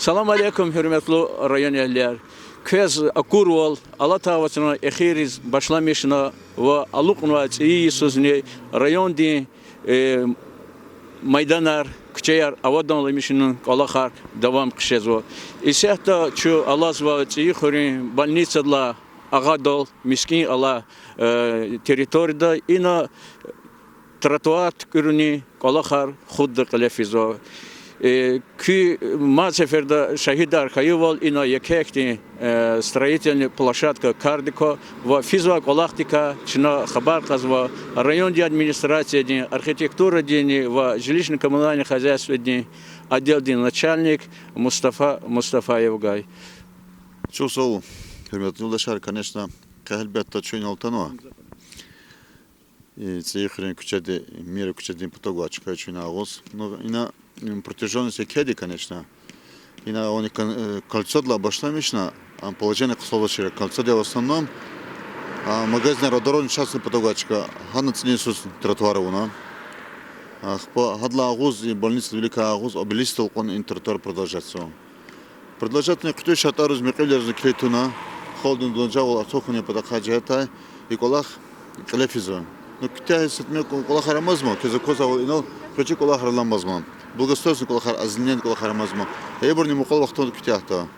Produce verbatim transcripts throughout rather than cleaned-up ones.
Салам алейкум, гьуьрметлу районэгьлияр. Квез акурвал, алатай вацран эхирриз башламишна ва алукьнавай цӀийи йисузни райондин майданар, куьчеяр аваданламишунин кӀвалахар давам хъжезва. Исятда чун алазва ЦӀийи хуьруьн больницадилай агъадал, мискӀин алай территорияда, ина тротуар туькӀуьрунин кӀвалахар хутда кьиле физва. Куь мад сеферда шагьидар хьайивал, ина еке ихьтин строительный площадка кардик ква ва физвай кӀвалахдикай чна хабар кьазва райондин администрациядин, архитектурадинни ва жилищно-коммунальное хозяйстводин отделдин начальник Мустафа Мустафаевгай. Чухсагъул, гьуьрметлу юлдашар, конечно, къе гьелбетда чун инал атанва. ЦӀийи хуьруьн куьчеди, Мира куьчедин патав гвай чка я чун ина агъуз. Ну, ина протяжённость екеди, конечно. Ина авани кольцодилай башламишна, ам положение хъсанзавачир кольцоди в основном, а магазинар дорожный частни патав гвай чка, гьана цӀинин йисуз тротуар авуна. Ахпа гьадалай агъуз, и больницадин виликай агъуз, обелискдал кьван и тротуар продолжатьзава. Продолжатьна хъуьтӀуьз, шартӀариз, мекьивилериз килиг туна, холодни дунжагъвал артух хьунин патахъай жигьетдай и кӀвалах кьиле физва. Ну, куьтягь са тӀимил кӀвалахар амазма, квез аквазвайвал, инал гъвечӀи кӀвалахар аламазма. Благоустройственный кӀвалахар, озеленение кӀвалахар амазма. Гьабурни мукьвал вахтунда куьтягьда.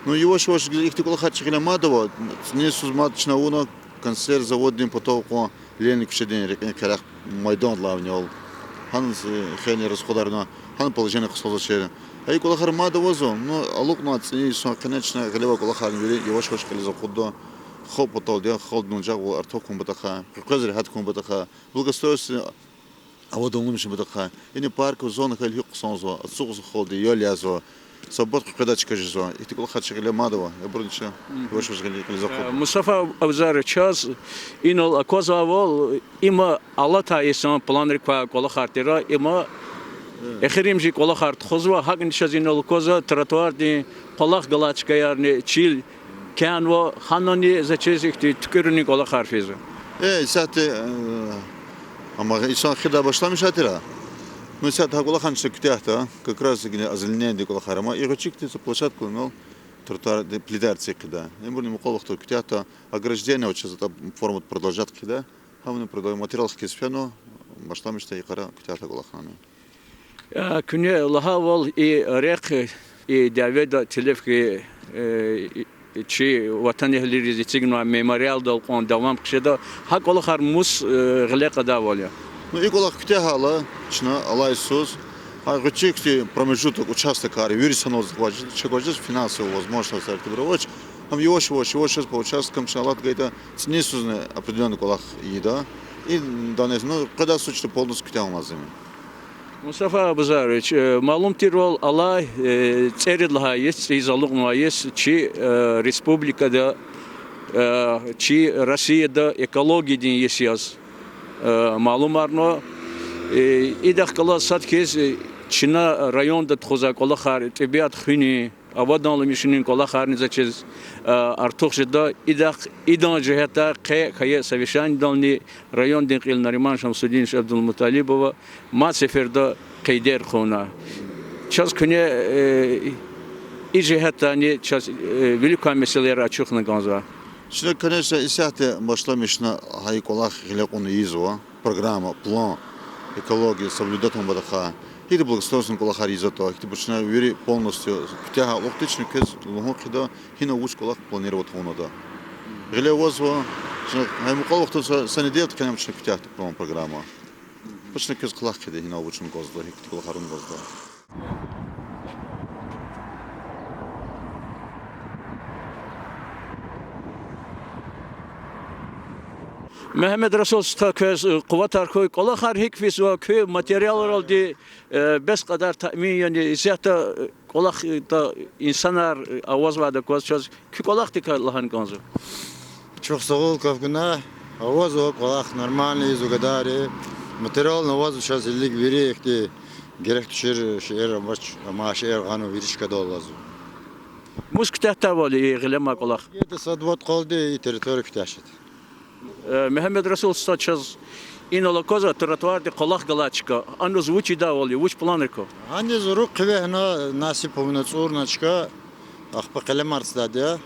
Ну, яваш-яваш ихьтин кӀвалахар чи гъиле мад ава, цӀинин йисуз мад чна авуна консерв заводдин патав кьван, Ленин куьчедин рекьин къерех майдандилай авнал. Гьана хейлин расходар авуна, гьана положение хъсанзавачир. Гьа и кӀвалахар мад авазва, ну, алукьнавай цӀийи йисан къене чна гъилевай кӀвалахарни вири яваш-яваш кьилиз акъудда, хоб паталди, холодни дунжагъвал артух хьун патахъай, къекъвез регьят хьун патахъай, благоустройство аваданламишун патахъай. Ина паркова зона хьайила гьикӀ хъсанзава, ацукьзава холодни, ял язава, са бат къекъведай чка жезва. Ихьтин кӀвалахар чи гъиле мад ава, гьабурни чна яваш-яваш гъиле кьилиз акъудда. Мустафа Абузарович, чаз инал аквазвайвал, има алатай йисан планрик квай кӀвалахар тир, има эхиримжи кӀвалахар тухузва, гьакӀни чаз инал аквазва, тротуардин кӀвалах галай чкаярни чил кӀанзава, гьанани за чиз ихьтин туькӀуьрунин кӀвалахар физва. Э, исятда, э, амма йисан эхирдай башламишайтир. Ну, исятда гьа кӀвалахар чна куьтягьда, как раз озеленениедин кӀвалахар ама, и гъвечӀи ихьтин са площадка авунал, тротуар, плитаяр эциг хъийида. Ибурни мукьвал вахтунда куьтягьда, ограждение ава, чаз атӀа форма продолжать хъийида. Гьамни продо-, материал хкиз фена, башламишна йикъара куьтягьда кӀвалахарни. Куьне лагьайвал, и рехъ, и дяведа телеф хьайи, э, и, чи ватанэгьлийриз эцигнавай мемориалдал кьван давам хъжеда, гьа кӀвалахар мус, э, гъиле кьадайвал я? Ну, и кӀвалах куьтягьайла, чна алай йисуз, гьа гъвечӀи ихьтин промежуток, участокар, вири санал чак ваз жез финансовый возможностьар итимир авач, гьам яваш-яваш, яваш-яваш по участкам чна алат гайитӀа, цӀинин йисузни определённый кӀвалах ийида. И данес, ну, къведай йисуз чна полностью куьтягьун лазим я. Мустафа Абузарович, э, малум тирвал, алай, э, цӀерид лагьай йис, цӀийиз алукьнавай йис чи, э, республикада, э, чи Россияда экологиядин йис яз, э, малумарна. Э, идахъ галаз сад хьиз, э, чна районда тухузвай кӀвалахар, тӀебиат хуьнин, аваданламишунин кӀвалахарни за чиз, э, артух жеда. Идахъ, идан жигьетдай къе хьайи совещанидални райондин кьил Нариман Шамсудинович Абдулмуталибова мад сеферда къейдер хъувуна. Чаз куьне, э, и жигьетдайни чаз, э, вилик квай месэлаяр ачухна кӀанзава. Чна, конечно, исятда башламишна гьа и кӀвалах гъиле кьуна ийизва, программа, план, экология соблюдать авун патахъай. Гьихьтин благоустройственный кӀвалахар ийизватӀа, гьихьтинбур чна вири полностью куьтягьай вахтунда чна квез лугьун хъийида, гьина вуч кӀвалах планировать авунатӀа. Гъиле авазва, чна гьа и мукьвал вахтунда са, са неделя тахьана чна куьтягьда план, программа. Ва чна квез кӀвалах хъийида, гьина вуч авун кӀанзаватӀа, гьихьтин кӀвалахар авун кӀанзаватӀа. Мегьамедрасул стха, квез, э, къуватар хьуй, кӀвалахар гьикӀ физва, куь материалралди, э, бес кьадар таъмин яни, исятда, э, кӀвалахда инсанар, э, авазвайдаказ чаз куь кӀвалахдикай лагьана кӀанзава. Чухсагъул, кавгуна, авазва кӀвалах нормальный ийизва гадайри, материални авазва чаз илик вири ихьтин герек тушир шейэр, амач, амай шейэр гъанва, вири чкадал алазва. Мус куьтягьдайвал и гъиле амай кӀвалах? Где-то са-два къалди и территория куьтягь жеда. Э, Мегьамедрасул стха, чаз Инал аквазва тротуардин къвалах галай чка. Аниз вуч идайвал я, вуч планрик ква? Аниз руг хъивегьна, насип авуна цӀурна чка, ахпа къелемар цадайди я.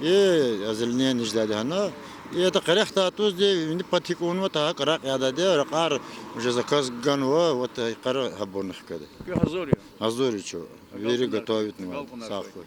И озеленение жедайди гьана. И это къерехдай тӀузди, вини патик авунватӀа, гьакӀ ракь ядайди я, ракьар уже заказ ганва, вот и къара гьабурни хкведа. Куьн гьазур я? Гьазур я чун. Вири готовитнава. Сагъ хьуй.